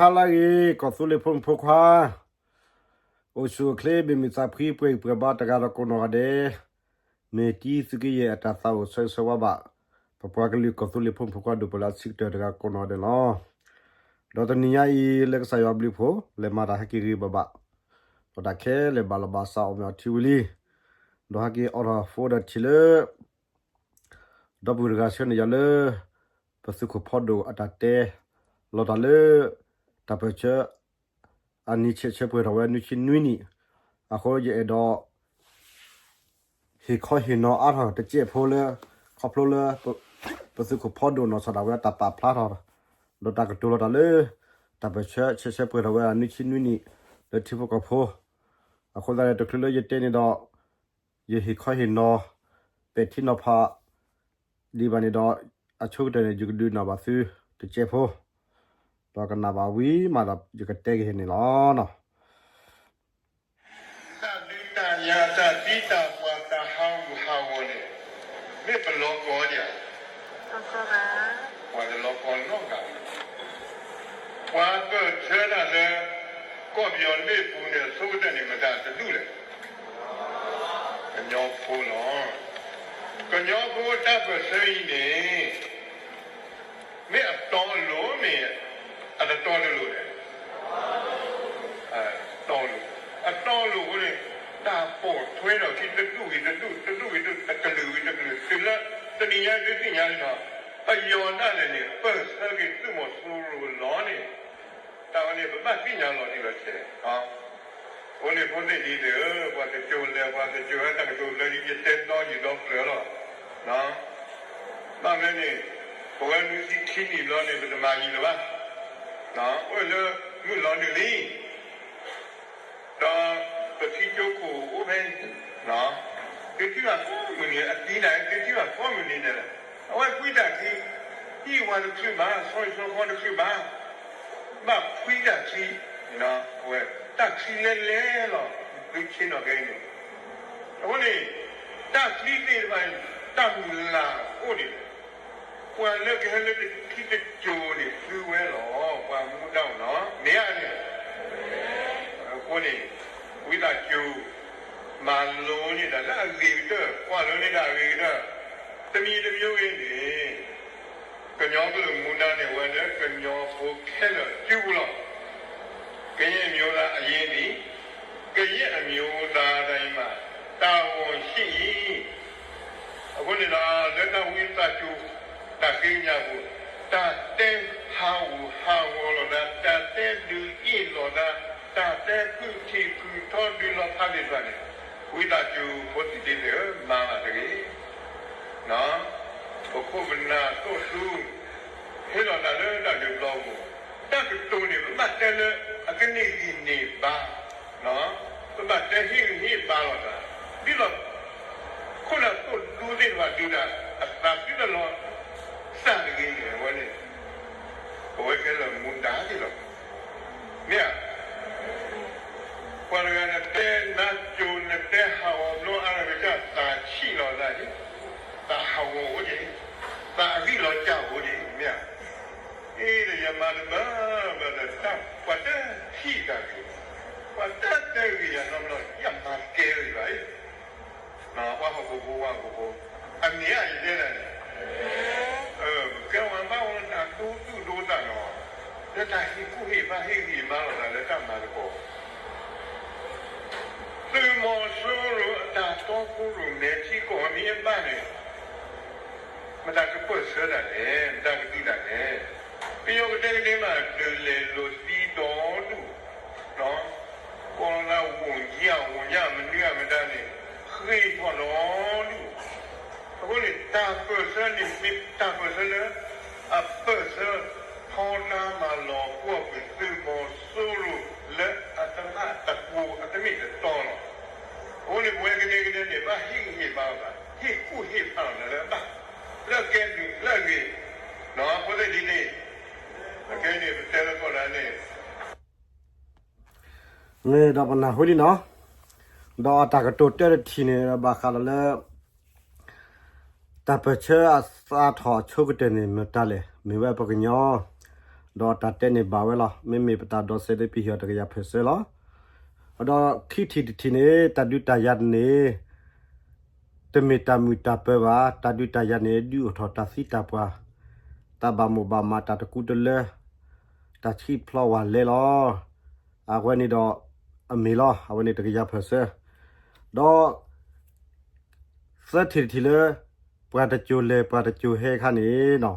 ဟါလၢအဂ့ၤ ကီၢ်သူလ့ၤဖိမုၣ်ဖိခွါ, အိၣ်ဆူၣ်အိၣ်ချ့ ဘၣ်မုာ်သးဖှံ ပှဲၤဂံၢ်ပှဲၤဘါ တဂၤဒီးကိးနီၢ်ဂၤဒဲး, မ့ၢ်တံသုးက့ယဲၢ်အတၢ်သးအိၣ်ဆၢဂ့ၤဆၢဝါဘၣ် ပပှၤကလုာ်ကီၢ်သူလ့ၤဖိမုၣ်ဖိခွါ ဒိၣ်ပၢလၢအဆံးကတၢၢ်တဂၤကိးနီၢ်ဂၤဒဲးလီၤ. ဒီးတနံၤညါအံၤ လၢကစၢ်ယွၤအဘျုးအဖှိၣ် လဲၤမၤတၢ်ဟဲက့ၤဂ့ၤဂ့ၤဘၣ်ဘၣ်, ဒီးတၢ်ခဲလၢာ်ဘၣ်လီၤဘၣ်စး အီၣ်မ့ၤအီထံဝံၤလံ, ဒီးဟဲက့ၤအိးထီၣ်ဖိဒီးထံၣ်လၢ ဒီပုၢ်တဂၤဆှၢန့ၢ်ယၤလၢ ပသုးခိၣ်ဖီဒိၣ်အတၢ်တဲ လီၤတၢ်လၢ တၢ်ပၢၢ်ဆၢ အနံၣ်ဆဲးဆၢပှဲၤထီၣ်ဝဲနွံဆံနွံနံၣ်, အဃိယအဲၣ်ဒိး ဟ့ၣ်ခီဟ့ၣ်နီၤအါထီၣ်တစဲးဖိလၢ ခီဖျိလၢ ပသုးခိၣ်ဖီဒိၣ်နီၢ်ကစၢ်ဒၣ်ဝဲတၢ်ပာ်ဖျါထီၣ် ဒီးတၢ်ကတိၤလီၤတၢ်လၢ တၢ်ပၢၢ်ဆၢဆဲးဆၢပှဲၤထီၣ်ဝဲဒၣ်နွံဆံနွံနံၣ် လၢထံဖိကီၢ်ဖိ, အဃိသတးန့ၣ် တချုးလၢယတဲန့ၣ်ဒီး ယဟ့ၣ်ခီဟ့ၣ်နီၤ ပဲာ်ထံနီၤဖး ဒံးဘၣ်န့ၣ်ဒီး အဆိကတၢၢ်န့ၣ် ယကဒုးနၢ်ဘၣ်သုတစဲးဖိ, ဒီးကနၣ်ဘၣ်ဝံၤမးဒီး ယကတဲက့ၤန့ၣ်လီၤ. တၢ်ဒုးတၢ်ယၤတၢ်သံတၢ်ပှၢ်တၢ်ဟးဂူာ်ဟးဂီၤန့ၣ် မ့ၢ်ပလီၤကီၢ်ဧါ, ပှၤတလီၤကီၢ်နီတဂၤ, ပှၤပၢၢ်ဆၢတၢ်လၢ ကီၢ်ပယီၤလ့ၣ်ပူၤန့ၣ် အဆိကတၢၢ်န့ၣ် မတၤတဒူၣ်လဲၣ်, ကညီဖိလီၤ. ကညီဖိတၢ်ပၢၢ်ဆၢအံၤန့ၣ် မ့ၢ်အတီအလိၤမ့ၢ် အတတီတလိၤလဲၣ်, တီအလိၤ, အတီအလိၤအဃိန့ၣ် တၢ်ပိာ်ထွဲထီၣ်ခံတဒူၣ်ဂ့ၤတဒူၣ် တဒူၣ်ဂ့ၤတဒူၣ် တကလုာ်ဂ့ၤတကလုာ် တုၤလၢတနံၤညါဒုးသ့ၣ်ညါလံဒီး ပယီၤဒၣ်လဲာ်န့ၣ် ပၢၢ်ဆၢက့ၤသုးမီၤစိရိၤလီၤန့ၣ် တၢ်ဝဲန့ၣ် ပဘၣ်သ့ၣ်ညါလီၤတံၢ်လီၤဆဲး အိၣ်လံဖိသ့ၣ်လံသ့ၣ်ဧၢ, ပှၤတစိၤလဲၤ ပှၤတစိၤဟဲ တၢ်ကတိၤလၢယတဲဒီယံၤဒီဖျၢၣ်လီၤ. ဘၣ်မနုၤန့ၣ် ပဝဲနွံဆံခံနံၣ်ဘျီန့ၣ် ပတမၤယံၤလၢၤဘၣ်. အိၣ်လၢမုၢ်လီၤနုာ်လံ ဒီးပထံကၠိခိၣ်အိၣ်ဖဲ သုထံၣ်ဘၣ်ကိးမုၢ်နံၤ အသံနၤ သုထံၣ်ဘၣ်ကိးမုၢ်နံၤန့ၣ် အဝဲကွံတၢ်ချံ, ဟံၣ်ဝါတချုးဘၣ် ဆီဟံၣ်ဆီဃီတချုးဘၣ်, ဘၣ်ကွံတၢ်ချံ, အဝဲ တၢ်ချံလဲလဲလီၤ သုဆ့ၣ်နီၤကဲအံၤန့ၣ်, အဃိန့ၣ် တၢ်ချံသ့ၣ်တဖၣ် တၢ်မုၢ်လၢ်အိၣ်န့ၣ် ပှၤလၢကဟဲလၢတထံတကၠိၤန့ၣ် သုဝဲလီၤ ပှၤမူဒါအိၣ်နီၤ မ့ၢ်ဧါန့ၣ်, အဃိန့ၣ် ဝံသးစူၤ မၤလိန့ၢ်တၢ်လၢအဂ့ၤကတၢၢ် ကွၢ်လိန့ၢ်တၢ်အဂ့ၤကတၢၢ်, တမံၤတမံၤဂ့ၤန့ၣ် ကညီကလုာ်မူဒါန့ၣ် အဝဲလၢကညီဖိခဲလၢာ်စုပူၤလီၤ. ကရင်အမျိုးသားအရေးသည် ကရင်အမျိုးသားတိုင်းမှာ တာဝန်ရှိ၏. အဃိန့ၣ်ဒီး လၢတၢ်ဝံသးစူၤ တၢ်ဃ့ကညးပူၤ တၢ်တဲဟးဂူာ်ဟးဂီၤလိာ်သး တၢ်တဲဒုးအ့ၣ်လိာ်သး တၢ်တဲဖုၣ်ထံၣ်ဖုၣ်ထီဒုးလီၤဖးသ့ၣ်တဖၣ်န့ၣ် ဝံသးစူၤဖိသ့ၣ်လံၤသ့ၣ်ဧၢ မၤဘၣ်တဂ့ၤ. ပခိၣ်ပနၢ်သိၣ်သူ ဟ့ၣ်လီၤသးလၢတၢ်ဒုးပျီပူၤ, တၢ်ကတိၤန့ၣ် ပဘၣ်တဲလၢအကန့ၢ်ဂံၢ်န့ၢ်ဘါ, ပဘၣ်တဲဟ့ၣ်ဂံၢ်ဟ့ၣ်ဘါလိာ်သး, ဒ်သိး ခိၣ်နၢ်သိၣ်ဒူသ့ၣ်တဖၣ်ဒုးတၢ် အသးသံတလီၤ စၢ်တဂ့ၤန့ၣ် အဝဲန့ၣ် ပဝဲခဲလၢာ်မူဒါသ့ၣ်လီၤ. မ့ၢ်ဧါ, ပှၤတဂၤနတဲနါစိၤ နတဲဟးဂီၤဘျီအါရကစၢ် သးဆံးလီၤသးန့ၣ်, သးဟးဂီၤအိၣ်က့ၤ, သးအဂံၢ်လီၤစၢ်အိၣ်က့ၤ မ့ၢ်ဧါ. အ့ ဒီးယမၤတဘၣ်ဘၣ်ဒီး ပှၤတထံၣ်တၢ်ဂ့ၤ, ပှၤတတဲဂ့ၤယၤနီတဘျီ ယမၤတကဲဂ့ၤဘၣ်အံၤ ပှၤဟီၣ်ခိၣ်ဖိ ပှၤဟီၣ်ခိၣ်ဖိ, အမ့ၢ်ဧါ ယတဲဒၣ်န့ၣ်, ပကဲဝဲဘၣ်ဝဲတၢ်ဒိသူၣ်ဒိသးနီၤ, လၢတၢ်ဟ့ၣ်ကူၣ်ဟ့ၣ်ဘါ ဟ့ၣ်ဂံၢ်ဘါလိာ်သးလၢတၢ်မၤသကိး, သုးမီၤစိရိၤအတၢ်တီခိၣ်ရိၣ်မဲထံကီၢ်မ့ၢ်အဘၣ်န့ၣ် မတၤကပၢၢ်ဆၢတၢ်လဲၣ်, မတၤကဒုးတၢ်လဲၣ်. ပယီၤကတဲကတဲမး ဒုးလဲၤလိာ်သံဒီဒူၣ်, ကိးလီၤသး ဝူၣ်ညၣ် ဝူၣ်ညၣ် မနုၤအမတၤန့ၣ် ဃ့ၢ်ထီၣ်ဒီဒူၣ်. အဃိန့ၣ် တၢ်ပၢၢ်ဆၢန့ၣ် မ့ၢ်တၢ်ပၢၢ်ဆၢလၢ အပၢၢ်ဆၢ ထီဒါမၤလီၤကွံာ်သုးမီၤစိရိၤလၢအတဘၣ်တကိးအတမ့ၢ်တတီလီၤ. အဃိန့ၣ် ပဝဲကဒဲကဒဲန့ၣ် ဘၣ်ဟ့ၣ်ဂံၢ်ဟ့ၣ်ဘါအီၤဘၣ်, ဟ့ၣ်ကူၣ်ဟ့ၣ်ဖးအီၤလၢအဘၣ်, လၢအကဲဒုးလၢအဂ့ၤ, ဖိသ့ၣ်လံၤန့ၣ်, အကဲန့ၣ် ပတဲလၢကီၢ်ဒၣ်န့ၣ် ဒီးပနၢ်ဟူလံနီၤ, ဒီးအတၢ်ကတိၤတဲတထံၣ်န့ၣ် ဘၣ်ဃးဒီးလၢ တၢ်ပၢၢ်ဆၢအစးထီၣ်အဆိကတၢၢ်န့ၣ် မတၤလဲၣ်, မ့ၢ်ဝဲပှၤကညီ, ဒီးတၢ်တဲန့ၣ်ဘၣ်ဝဲလီၤ. မ့မ့ၢ်ပတၢ်ဒိးစဲးသ့ၣ် ပဟ့ၣ်အီၤတကယၤ percent လီၤ. ဒီးခံထံၣ်တထံၣ်န့ၣ် တၢ်ဒုးတၢ်ယၤန့ၣ် တမ့ၢ်တၢ်မုာ်တၢ်ပၢၤဘၣ်. တၢ်ဒုးတၢ်ယၤန့ၣ် ဒုးအိၣ်ထီၣ်တၢ်သံတၢ်ပှၢ်, တၢ်ဘၣ်မိၣ်ဘၣ်မး, တၢ်တကူတလၢ, တၢ်ဆံးဖျိဝဲလဲလီၤ. အဝဲန့ၣ်ဒီး အမ့ၢ်လီၤ. အဝဲန့ၣ်တကယၤ percent. ဒီး သၢထံၣ်တထံၣ်လၢ ပှၤတစိၤလဲၤပှၤတစိၤဟဲခါန့ၣ်နီၤ,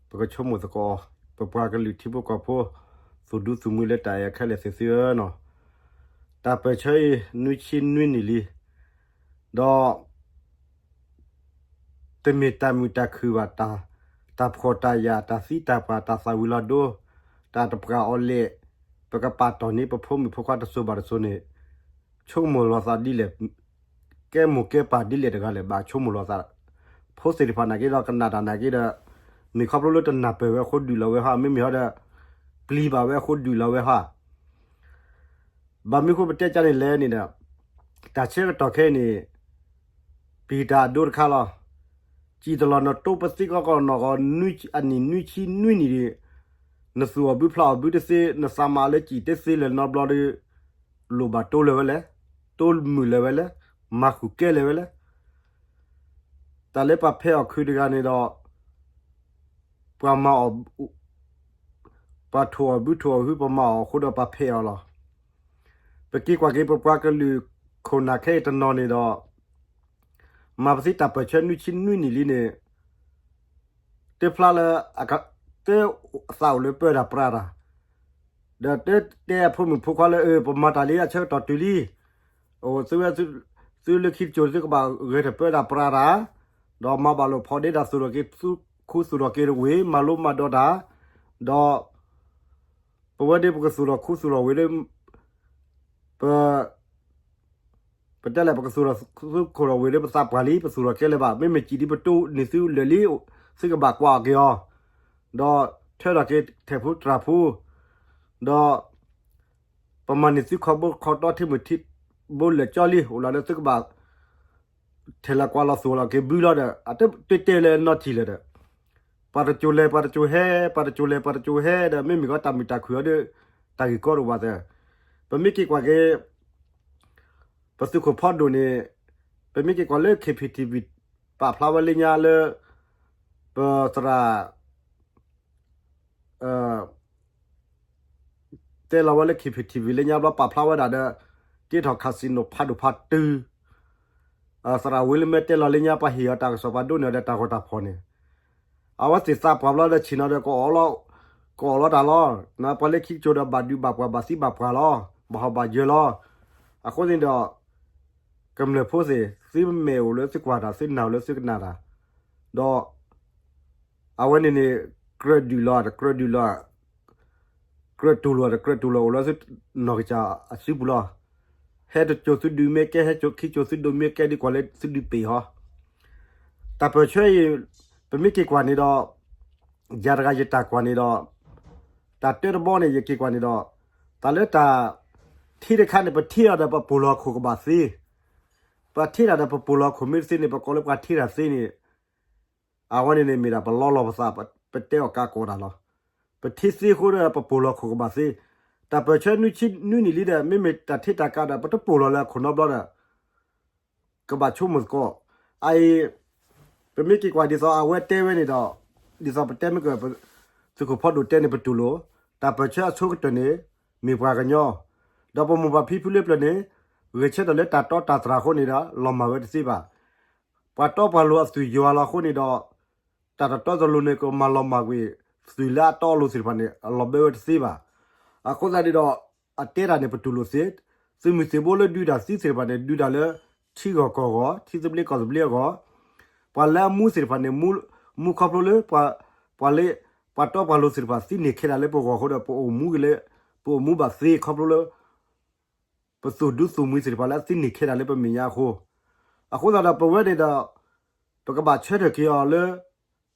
ပကဆိကမိၣ်သကိး, ပပှၤကလုာ်ထံဖိကီၢ်ဖိ သူၣ်ဒူသူၣ်မှံလၢတၢ်အဲၣ်ခဲလၢာ်သ့ၣ်သုဧၢနီၤ, တၢ်ပၢၢ်ဆၢအံၤ နွံဆံနွံနံၣ်လံ, ဒီး တမ့ၢ်တၢ်မုာ်တၢ်ခုၣ်ဘၣ်, တၢ်ဖှီၣ်တၢ်ယာ်, တၢ်သံတၢ်ပှၢ်, တၢ်သၣ်ဝံၤလီၤဒိ, တၢ်တပှၢ်အီၤလဲၣ်, ပကပာ်တီၢ်န့ၢ်ပဖိမုၣ်ဖိခွါတစိၤဘၣ်တစိၤန့ၣ်, ဆိကမိၣ်လီၤသးဒ်လဲၣ်, ကဲမိၢ်ကဲပၢ်ဒ်လဲၣ်တဂၤလဲၣ်, ဘၣ်ဆိကမိၣ်လီၤသး, ဖိသ့ၣ်တဖၣ်နာ်က့ဒီး ကနၣ်တၢ်နာ်က့ဒီး, မ့ၢ်ခီဖျိလၢတနၢ်ပၢၢ်ဝဲအဃိဒုးလီၤဝဲဟီ, မ့မ့ၢ်ဟီဒီး ပျံၤဘၣ်ဝဲအဃိဒုးလီၤဝဲဟီ ဘၣ်မနုၤအဃိပတဲကၢန့ၣ်လဲၣ်န့ၣ်ဒီး, တၢ်ဆၢကတီၢ်ခဲအံၤန့ၣ် ပံာ်တၢ်အဒိတခါလီၤ. စံၣ်တလီၢ်နတိပသံကီကီနီၢ်ကီၢ် အနံၣ်နွံဆံနွံနံၣ်ဒီး, နသူၣ်အီၣ်ဘုဖျးအီၣ်ဘုတသ့, နသးမၤလၢစံၣ်တသ့လၢၤနီတဘျီဒီး, လိၣ်ဘၣ်တိလဲၤဝဲလဲၣ်, တိမုာ်လဲၤဝဲလဲၣ်, မၤဃုာ်ကဲလဲၤဝဲလဲၣ်. တၢ်လၢပှၤဖဲးအီၣ်ခုးတဂၤန့ၣ်ဒီး ပှၤမၤအီၣ်, ပှၤထိၣ်အီၣ်ဘုထိၣ်အီၣ်ဟု ပမၤအီၣ်အဃိဒီးပှၤဖဲးအီၤလီၤ. ပက့ၤကွၢ်က့ၤပပှၤကလုာ်ခိၣ်နၢ်ခဲအံၤတနီၤန့ၣ်ဒီး, မၤပသံတၢ်ပၢၢ်ဆၢနွံဆံနွံနံၣ်လံန့ၣ်, တဖျါလၢ, တသးအိၣ်လၢပၢတၢ်ပြးတၢ်, ဒီးတတဲအဖိမုၣ်ဖိခွါလၢ အၢ ပမၤတၢ်လံအဆၢကတီၢ်တုၤလံ, အိၣ်သုဝဲ, သုလၢခံတစိၤသုကဘၣ်ဂဲၤတၢ်ပၢတၢ်ပြးတၢ်, ဒီးမၤဘၣ်လိာ်ဖိးဒ့တၢ်သူၣ်ထီၣ်က့ၤ, ခူသူၣ်ထီၣ်က့ၤဝ့ၢ် မၤလိမၤဒိးတၢ်, ဒီး ပဝဲဒၣ်ပကသူၣ်ထီၣ်ခူသူၣ်ထီၣ်ဝ့ၢ်ဒီး, ပ, ပတဲလဲၣ် ပကသူၣ်ထီၣ်ခူသူၣ်ထီၣ်ဝ့ၢ်ဒီးပသးပှၢ်လံ ပသူၣ်ထီၣ်ကဲလၢၤဘၣ်, မ့မ့ၢ်စံၣ်ဒ်ပတိၢ်န့ၢ်သုလၢာ်လံ, သုကဘၣ်ကွၢ်အီၤက့ၤအီၤ, ဒီးထၢထီၣ်က့ၤထဲၣ်ဖိတြၢ်ဖိ, ဒီး ပမၤန့ၢ်သုခီဘိခီတီထံမုၢ်ထံဘိလၢာ်ကၠီလံ, အိၣ်လီၤဒီးသုကဘၣ် ထဲးလီၤကွၢ်လီၤသူၣ်လီၤက့ၤဘုလီၤဒီး အတတဲတဲလၢနီၢ်ထံၣ်လၢၤဒီး, ပှၤတစိၤလဲၤပှၤတစိၤဟဲ, ပှၤတစိၤလဲၤပှၤတစိၤဟဲဒီး မ့မ့ၢ်ကီတၢ်မုာ်တၢ်ခုၣ်အီၤဒီး တၢ်ဂ့ၢ်ကီတအိၣ်ဘၣ်သ့ၣ်, ပမ့ၢ်က့ၤကွၢ်က့ၤ ပသုးခိၣ်ဖီဒိၣ်န့ၣ်, ပမ့ၢ်က့ၤကွၢ်လၢ K P T V ပာ်ဖျါဝဲလၢညါလၢ ပသရၣ် တဲလီၤဝဲလၢ K P T V လၢညါဘျီ ပာ်ဖျါဝဲဒၣ်ဒီး တ့ထီၣ် casino ဖးဒိၣ်ဖးတုၤ, သရၣ်ဝံၤလၢမ့ၢ်တဲလီၤလၢညါ ပှၤဟ့ၣ်အီၤတၢ်ကစီၣ် ပှၤဒိးန့ၢ်အီၤဒီးတၢ်ဂီၤတၢ်ဖီၣ်န့ၣ်, အဝဲသ့ၣ်သးပှၢ်ဘျီဒီးဆ့ၣ်နီၤဒီး ကအီၣ်လီၤတၢ်လီၤ, ပှၤလၢခံကစိၤဒီးဘၣ်ဒုးဘၣ်ပှၢ် ဘၣ်သံဘၣ်ပှၢ်လီၤ, ဘၣ်ဟီၣ်ဘၣ်ယၢၤလီၤ, အဃိန့ၣ်ဒီး ကမျၢၢ်ဖိသ့ၣ် သုမဲာ်အိၣ်လၢသုကွၢ်တၢ် သုနၢ်အိၣ်လၢသုကနၣ်တၢ်, ဒီး အဝဲန့ၣ်န့ၣ် ကြၢးဒုးလီၤ တကြၢးဒုးလီၤ, ကြၢးတူၢ်လိာ် တကြၢးတူၢ်လိာ် အိၣ်လၢသုနီၢ်ကစၢ်အစုပူၤလီၤ. ဟဲတစိၤသုဒုးမ့ၢ်ကဲ ဟဲခံစိၤသုဒုးမ့ၢ်ကဲ ဒ်ကွၢ်လၢသုဒုးပ့ၤဟီ, တၢ်ပၢၢ်ဆၢအံၤ ပမ့ၢ်က့ၤကွၢ်န့ၣ်ဒီး ယၤတဂၤယတၢ်ကွၢ်န့ၣ်ဒီး တၢ်တၢတဘီန့ၣ် ယက့ၤကွၢ်န့ၣ်ဒီး တၢ်လၢတၢ်ထံတခါန့ၣ် ပထံၣ်အီၤဒီးပပိာ်လီၤခိၣ်ကဘၣ်သ့, ပထံၣ်တၢ်ဒီးပပိာ်လီၤခိၣ်မ့ၢ်တသ့န့ၣ် ပကိးလၢပှၤထံၣ်တၢ်သ့န့ၣ် အဝဲန့ၣ်န့ၣ်မ့ၢ်ဒၣ်ပလီလီၤပသး ပတဲအီၤကါကိးတၢ်လီၤ. ပထံၣ်သ့အဃိဒီး ပပိာ်လီၤခိၣ်ကဘၣ်သ့, တၢ်ပၢၢ်ဆၢနွံဆံနွံနံၣ်လံဒီး မ့မ့ၢ်တၢ်ထံၣ်တၢ်ကါဒီး ပတပိာ်လီၤလၢအခိၣ်နီတဘျီဒီး ကဘၣ်ဆိကမိၣ်သကိး, အအံၤ ပမ့ၢ်က့ၤကွၢ်ဒ်သိးအဝဲတဲဝဲန့ၣ်ဒီး ဒ်သိးပတဲမ့ၢ်က သုးခိၣ်ဖီဒိၣ်တဲန့ၣ်ပတူၢ်လိာ်, တၢ်ပၢၢ်ဆၢအဆိကတၢၢ်န့ၣ် မ့ၢ်ပှၤကညီ, ဒီးပမိၢ်ပၢ်ဖံဖုလၢပျၢၤန့ၣ် ဂဲၤဆၢထၢၣ်လၢတၢ်တီတၢ်တြၢ်အဃိန့ၣ်ဒီး လီၤမၢ်ဝဲတသ့ဘၣ်. ပှၤတီပှၤလိၤအသွံၣ်ယွၤလီၤအဃိန့ၣ်ဒီး တၢ်တတီတလိၤန့ၣ် ကမၤလီၤမၢ်ကွံာ် သွံၣ်လၢအတီအလိၤသ့ၣ်တဖၣ်န့ၣ် အလီၤဘၢဝဲတသ့ဘၣ်. အဃိသတးန့ၣ်ဒီး အတဲတၢ်န့ၣ်ပတူၢ်လိာ်သ့, သုးမုၢ်သံၣ်ဘိလၢဒုးတၢ်သံသ့ၣ်တဖၣ်န့ၣ် ဒုးတၢ်လၢ ထံဂီၢ်ကီၢ်ဂီၢ် ထံသဘျ့ကီၢ်သဘျ့အဂီၢ်, ပှၤလၢအမူသ့ၣ်တဖၣ်န့ၣ် မူခီဖျိလၢ ပှၤလၢ ပှၤတီပှၤလိၤသ့ၣ်တဖၣ်သံန့ၢ်ခဲတၢ်လၢပဂီၢ်အဃိဒီး ပအိၣ်မူက့ၤလၢ ပအိၣ်မူဘၣ်သ့ခီဖျိလၢ ပသူၣ်ဒူသူၣ်မှံသ့ၣ်တဖၣ်လၢအသံန့ၢ်ခဲတၢ်လၢပမဲာ်ညါအဃိ, အဃိသတးဒီးပဝဲန့ၣ်ဒီး ပကဘၣ်ဆၢထၢၣ်က့ၤအီၤလၢ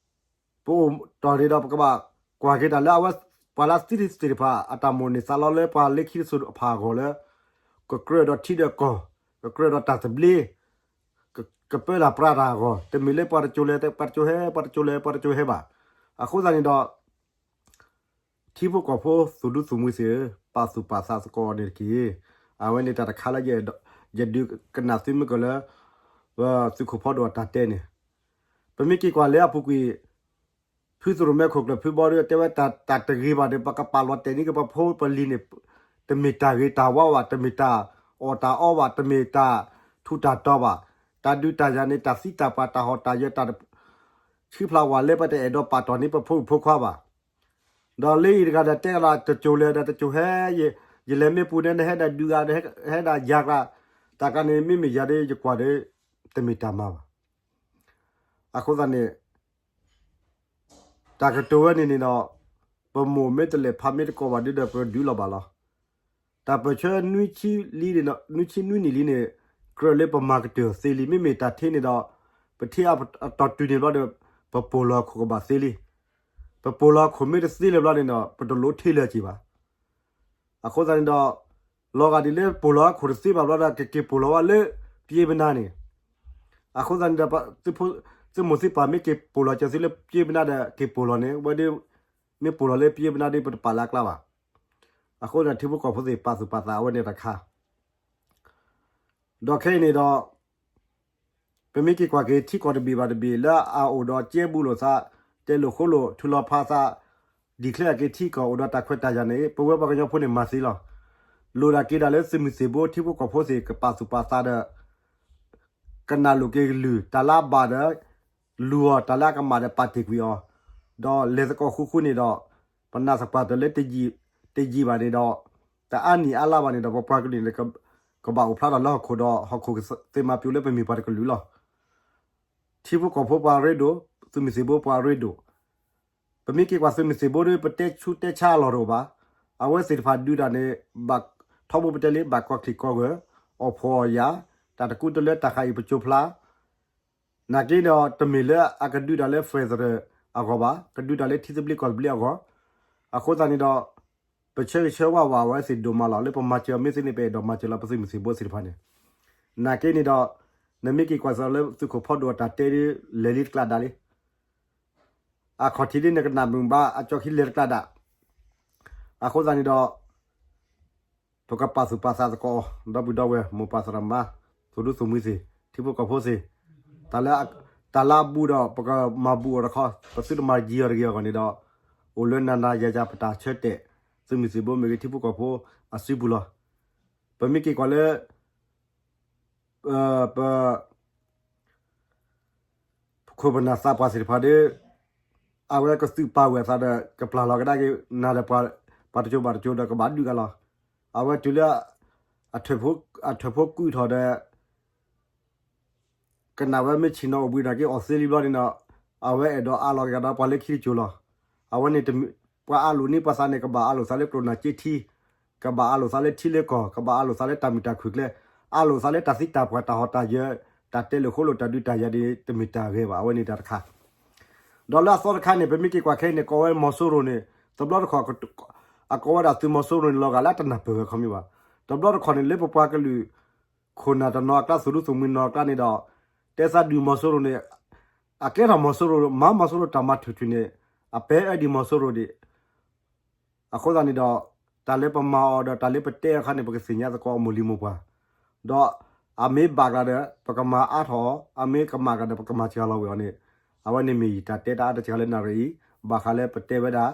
ပအိၣ်တီၢ်န့ၣ်ဒီး ပကဘၣ်ကွၢ်က့ၤတၢ်လၢအဝဲ ပှၤလၢအသံသ့ၣ်တဖၣ် အတၢ်မိၣ်န့ၢ်သးလီလၢပှၤလၢခံတစိၤတဖၣ်အဂီၢ်လၢ ကကြၢးဒီးထံဒီးကီၢ်, ကကြၢးဒီးတၢ်သဘျ့, ကပၢတၢ်ပြးတၢ်အဂီၢ်, တမ့ၢ်လၢပှၤတစိၤလဲၤ ပှၤတစိၤဟဲ ပှၤတစိၤလဲၤ ပှၤတစိၤဟဲဘၣ်. အဃိသတးန့ၣ်ဒီး ထံဖိကီၢ်ဖိသူၣ်ဒူသူၣ်မှံသ့ၣ်ဧၢ, ပာ်သူၣ်ပာ်သးသကိးန့ၣ်တက့ၢ်. အဝဲန့ၣ်တၢ်တခါလၢယ ယဒုးကနၣ်သုမ့ၢ်ကီးလၢ သုးခိၣ်ဖီဒိၣ်အတၢ်တဲန့ၣ်, ပမ့ၢ်က့ၤကွၢ်လၢအပူၤကွံာ် ဖုသရိၣ်မဲခိၣ်ကျၢၢ်ဖုဘီဒီး တဲဝဲတၢ်တဂ့ၤဘၣ်ဒီး ပကပာ်လီၤတဲာ်န့ၢ်က့ၤပဖိပလံၤန့ၣ် တမ့ၢ်တၢ်ဂ့ၤတၢ်ဝါဘၣ်, တမ့ၢ်တၢ်အီၣ်တၢ်အီဘၣ်, တမ့ၢ်တၢ်ထူးတၢ်တီၤဘၣ်. တၢ်ဒုးတၢ်ယၤန့ၣ် တၢ်သံတၢ်ပှၢ် တၢ်ဟီၣ်တၢ်ယၢၤ တၢ် ဆံဖျါဝဲလၢပတအဲၣ်ဒိးပာ်တီၢ်န့ၢ်ပဖိမုၣ်ဖိခွါဘၣ်. ဒီးလၢအံၤတဂၤဒီးတဲလီၤတစိၤလဲၤဒီးတစိၤဟဲ, ယလဲၤမ့ၢ်ပူၤန့ၣ် နဟဲဒၣ်ဒုးဂၤ ဟဲဒၣ်ယၤကျါ, တၢ်ကါန့ၣ်မ့မ့ၢ်ယၤဒီးယကွၢ်ဒီး တမ့ၢ်တၢ်မၤဘၣ်. အဃိသတးန့ၣ် တၢ်ကတိၤဝဲန့ၣ်န့ၣ်ဒီး ပမိၢ်မ့ၢ်တလဲၤဖးမ့ၢ်တကိးဘၣ်ဒုဒီး ပဒုးလီၤဘၣ်လီၤ. တၢ်ပၢၢ်ဆၢ နွံဆံနွံနံၣ်လံန့ၣ် ကြၢးလၢပမၤကတၢၢ်သ့လံ. မ့မ့ၢ်တၢ်ထံန့ၣ်ဒီး ပထံၣ်အတီၢ်တုၤန့ၣ်ဘျီဒီး ပပိာ်လီၤခိၣ်ကဘၣ်သ့လံ. ပပိာ်လီၤခိၣ်မ့ၢ်တသ့လၢၤဘျီန့ၣ်ဒီး ပတလိၣ်ထံၣ်လၢၤက့ၤဘၣ်. အဃိသတးန့ၣ်ဒီး လီၤဂာ်ဒ်လၢပိာ်လီၤခိၣ်တသ့ဘၣ်ဘျီဒီး ကက့ၤပိာ်လီၤဝဲလၢပျ့ပနါန့ၣ်, အဃိသတးန့ၣ်ဒီး သုးမိၢ်သံပၢ်မ့ၢ်က့ၤပိာ်လီၤကၢၤသုလၢပျ့ပနါဒီး က့ၤပိာ်လီၤန့ၣ် ဝဲဒၣ် မ့ၢ်ပိာ်လီၤလၢပျ့ပနါဒီး ပတပာ်လၢအကျါဘၣ်. အဃိသတးန့ၣ် ထံဖိကီၢ်ဖိသ့ၣ် ပာ်သူၣ်ပာ်သးအဝဲန့ၣ်တခါ ဒီးခဲအံၤန့ၣ်ဒီး ပမ့ၢ်က့ၤကွၢ်က့ၤထံကီၢ်တဘ့ၣ်ဘၣ်တဘ့ၣ် လၢအအိၣ်ဒီးကဲဘူးလိာ်သး, တဲလိာ်ဃိလိာ်, ထုးလီၤဖးသး, declare က့ၤထံကီၢ် အိၣ်ဒီးတၢ်ခွဲးတၢ်ယာ်န့ၣ် ပဝဲပှၤကညီဖိန့ၣ်မၤသ့လီၤ. လိၣ်ဒၣ်က့ၤဒၣ်လၢသုးမုၢ်သံၣ်ဘိ ထံဖိကီၢ်ဖိသ့ၣ် ကပာ်သူၣ်ပာ်သးဒီး ကနၣ်လိာ်က့ၤကလုၢ်, တၢ်လၢအဘၣ်ဒီး လူၤအီၤ, တၢ်လၢအကမၣ်ဒီးပာ်တ့ၢ်ကွံာ်အီၤ, ဒီးလဲၤသကိးဃူဃူန့ၣ်ဒီး ပနာ်သပှၢ်တၢၢ်လၢ တယံာ်ဘၣ်န့ၣ်ဒီး တအါနံၣ်အါလါဘၣ်န့ၣ်ဒီး ပပှၤကလုာ်န့ၣ် ကဘၣ်အိၣ်ဖျါထီၣ်လၢဟီၣ်ခိၣ်ဒီး ဟီၣ်ခိၣ်ကသ့မၤပျိလၢပမ့ၢ်ပှၤတကလုာ်လီၤ. ထံဖိကီၢ်ဖိပှၤရ့ဒိၣ်, သုးမုၢ်သံၣ်ဘိပှၤရ့ဒိၣ်, ပမ့ၢ်က့ၤကွၢ်သုးမုၢ်သံၣ်ဘိဒီး ပတဲဆူးတဲဆါအလီၢ်တအိၣ်ဘၣ်. အဝဲသ့ၣ်တဖၣ်ဒုးတၢ်န့ၣ် ဘၣ်ထီဘိပတဲလံ ဘၣ်ကီၢ်ချံၣ်ကီၢ်ဂၢၢ်, အီၣ်ဖှီၣ်အီၣ်ယာ်, တၢ်တကူတလၢတၢ်ဃးအံၤပကၠိဖျါ နာ်က့ဒီး တမ့ၢ်လၢအကဒုးတၢ်လၢ federal အဂီၢ်ဘၣ်, ကဒုးတၢ်လၢထံသဘျ့ကီၢ်သဘျ့အဂီၢ်. အဃိသတးန့ၣ်ဒီး ပဆၢဂ့ၤဆၢဝါဘၣ်ဝဲသ့ၣ်ဒိၣ်မးလီၤ. လၢပမၤစၢၤအီၤမ့ၢ်သ့န့ၣ် ပအဲၣ်ဒိးမၤစၢၤလီၤ ပသုးမုၢ်သံၣ်ဘိသ့ၣ်တဖၣ်န့ၣ်. နာ်က့န့ၣ်ဒီး နမ့ၢ်က့ၤကွၢ်စ့ၢ်လၢသုးခိၣ်ဖီဒိၣ်အတၢ်တဲဒီး လဲၤလံတကျးဒၣ်လံ. အခီၣ်ထံးဒ်နကနၣ်မုာ်ဘၣ် အကၠီခံလဲၤတကျးဒၣ်. အဃိသတးန့ၣ်ဒီး ပကပာ်သူၣ်ပာ်သးသကိး ဒီပုၢ်ဒီဝဲၢ် မိၢ်ပၢ်သရၣ်သမါ သူၣ်ဒူသူၣ်မှံသ့ၣ် ထံဖိကီၢ်ဖိသ့ၣ်, တၢ်လၢ တၢ်လၢအဘူးဒီး ပကမၤဘူးအီၤတခီ, ပသုတမၤယံၤအီၤတဂ့ၤအဂီၢ်န့ၣ်ဒီး အိၣ်လၢနၤနၤယၤယၤ ပတၢ်ဆၢတဲာ် သုးမုၢ်သံၣ်ဘိမ့ၢ်ဂ့ၤ ထံဖိကီၢ်ဖိအစုပူၤလီၤ. ပမ့ၢ်က့ၤကွၢ်လၢ ပ ခိၣ်ပနၢ်သးပှၢ်သ့ၣ်တဖၣ်ဒီး အဝဲကသုၣ်ပာ်ဝဲအသးဒီး ကပျၢ်လီၤကဒါက့ၤ နၤဒီးပှၤတကၠိဘၣ်တကၠိဒီး ကဘၣ်ဒုးကလီၤ. အဝဲတုၤလၢ အထၢၣ်ဖိကွံာ်ထီၣ်ဒီး ကနၣ်ဝဲမ့ၢ်ဆ့ၣ်နီၤအိၣ်ဘှံးနာ်က့ အီၣ်သ့လံဘျီန့ၣ်ဒီး အဝဲအဲၣ်ဒိးအးလီၤက့ၤဒီးပှၤလၢခံတကၠိလီၤ. အဝဲန့ၣ် ပှၤအးလိာ်န့ၢ်ပှၤသးန့ၣ် ကဘၣ်အးလိာ်သးလၢကျိၣ်နၢ်က့ထံ, ကဘၣ်အးလိာ်သးလၢထံလၢကီၢ်, ကဘၣ်အးလိာ်သးလၢတၢ်မုာ်တၢ်ခုၣ်ကျဲ, အးလိာ်သးလၢတၢ်သံတၢ်ပှၢ် တၢ်ဟီၣ်တၢ်ယၢၤ, တၢ်တဲလိာ်ဃိလိာ် တၢ်ဒုးတၢ်ယၤဒီး တမ့ၢ်တၢ်ဂ့ၤဘၣ်. အဝဲန့ၣ်တၢ်တခါ ဒီးလၢအသီတခါန့ၣ် ပမ့ၢ်က့ၤကွၢ်ခဲအံၤန့ၣ် ကိးဝဲမီၤစိရိၤန့ၣ် တဘျီတခီၣ် အကိးဝဲဒၣ်သုးမီၤစိရိၤန့ၣ် လီၤဂာ်လၢအတနၢ်ပၢၢ်ဝဲခီမ့ၢ်ဘၣ်. တဘျီတခီၣ်န့ၣ် လၢပပှၤကလုာ် ခိၣ်နၢ်တနီၤအကျါ သူၣ်ဒူသူၣ်မှံနီၤအကျါန့ၣ်ဒီး တဲသးဒုးမီၤစိရိၤန့ၣ် အကဲထီၣ်မီၤစိရိၤ မၤမီၤစိရိၤတၢ်မၤထုးထုးန့ၣ် အပဲအၢဒံးမီၤစိရိၤဒံး အဃိသတးန့ၣ်ဒီး တၢ်လၢပမၤအီၤဒီး တၢ်လၢပတဲအခါန့ၣ် ပကသ့ၣ်ညါသကိးအမိၢ်လံၤမိၢ်ပှၢ်, ဒီးအမ့ၢ်ဘၣ်ကျါဒီး ပကမၤအါထီၣ်အီၤ, အမ့ၢ်ကမၣ်ကျါဒီး ပကမၤစှၤလီၤဝဲအီၤန့ၣ်, အဝဲန့ၣ်မ့ၢ်ယတၢ်တဲတၢ်အါတစှၤလၢနၣ်ရံၣ်အံၤ, ဘၣ်ဃးလၢပတဲဝဲဒၣ်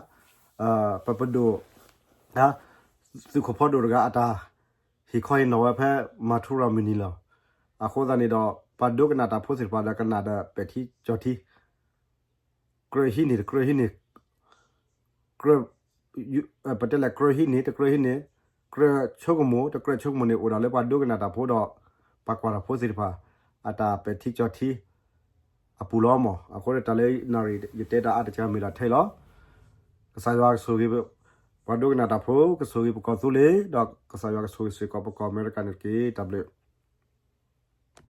ပပဒိၣ် သုးခိၣ်ဖီဒိၣ်တဂၤအတၢ်ဟ့ၣ်ခီဟ့ၣ်နီၤဝဲဖဲမၤထူရၤမုၢ်နံၤလီၤ. အဃိသတးန့ၣ်ဒီး ပှၤဒိကနၣ်တၢ်ဖိသ့ၣ်တဖၣ်ဒီး ကနၣ်ဒီးပဲာ်ထံကၠီၤထံ ကြၢးဟံးန့ၢ် တကြၢးဟံးန့ၢ်, ကြၢး ပတဲလဲၣ် ကြၢးဟံးန့ၢ် တကြၢးဟံးန့ၢ်, ကြၢးဆိကမိၣ် တကြၢးဆိကမိၣ်န့ၣ် အိၣ်ဒၣ်လၢပှၤဒိကနၣ်တၢ်ဖိဒီး ပှၤကွၢ်တၢ်ဖိသ့ၣ်တဖၣ် အတၢ်ပဲာ်ထံကၠီၤထံ အပူၤလီၤမး. အဃိန့ၣ် တၢ်လၢနၣ်ရံၣ် ယတဲတၢ်အါတစှၤမ့ၢ်ဒၣ်ထဲအံၤလီၤ. ကစၢ်ယွၤကဆိၣ်ဂ့ၤ ပှၤဒိကနၣ်တၢ်ဖိ, ကဆိၣ်ဂ့ၤပကီၢ်သူလ့ၤ, ဒီးကစၢ်ယွၤကဆိၣ်ဂ့ၤစ့ၢ်ကီးပကီၢ်အမဲရကၤန့ၣ်တက့ၢ်. တၢ်ဘျုး